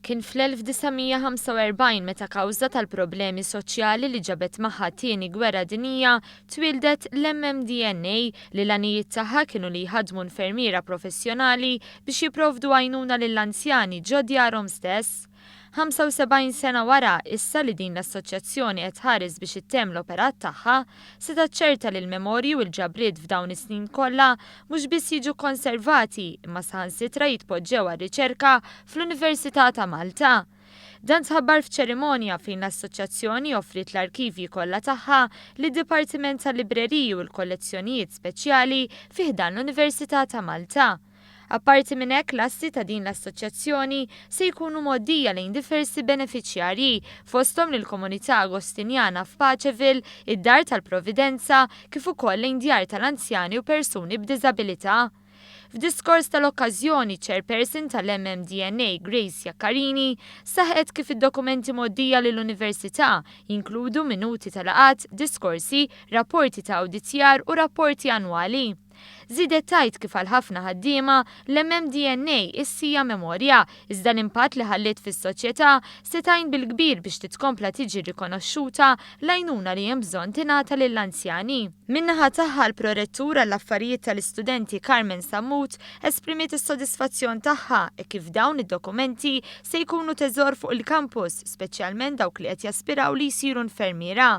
Kien fl-1945 meta kawża tal-problemi soċjali li ġabet magħha t-Tieni Gwerra Dinjija twieldet l-MMDNA li l-għanijiet tagħha kienu li jħaddmu infermiera professjonali biex jipprovdu għajnuna lill-anzjani ġo djarhom stess. 75 sena wara, issa li din l-assoċjazzjoni qed tħares biex ittemm l-operat tagħha, se taċċerta li l-memorji u l-ġabriet f'dawn is-snin kollha mhux biss jiġu kkonservati imma saħansitra jitpoġġew għar-riċerka fl-Università ta' Malta. Dan tħabbar f'ċerimonja fejn l-assoċjazzjoni offriet l-arkivji kollha tagħha lid-Dipartiment tal-Libreriji u l-Kollezzjonijiet Speċjali fi ħdan l-Università ta' Malta. Apparti minn hekk l-assi ta' din l-assoċjazzjoni se jkunu mgħoddija lejn diversi benefiċjarji, fosthom lill-komunità Agostinjana f'Paceville, id-Dar tal-Providenza, kif ukoll lejn djar tal-anzjani u persuni b'diżabilità. F'diskors tal-okkażjoni, ċ-Chairperson tal-MMDNA Grace Jaccarini saħqet kif id-dokumenti mgħoddija lill-Università jinkludu minuti ta' laqgħat, diskorsi, rapporti ta' awditjar u rapporti annwali. Żiedet tgħid kif għal ħafna ħaddiema, l-MMDNA issija memorja, iżda l-impatt li ħalliet fis-soċjetà se tgħin bil-kbir biex titkompla tiġi rikonoxxuta l-għajnuna li hemm bżonn tingħata lill-anzjani. Min-naħa tagħha l-Prorettur għall-Affarijiet tal-Istudenti Carmen Sammut esprimiet is-sodisfazzjon tagħha hekk kif dawn id-dokumenti se jkunu teżor fuq il-kampus, speċjalment dawk li qed jaspiraw li jsiru infermiera.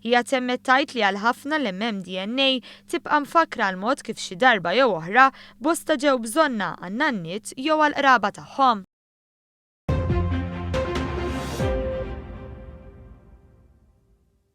Hija temmet tgħid li għal ħafna l-MMDNA tibqa' mfakkra għall-mod kif xi darba jew oħra bosta ġew bżonnha għan-nanniet jew għall-qraba tagħhom.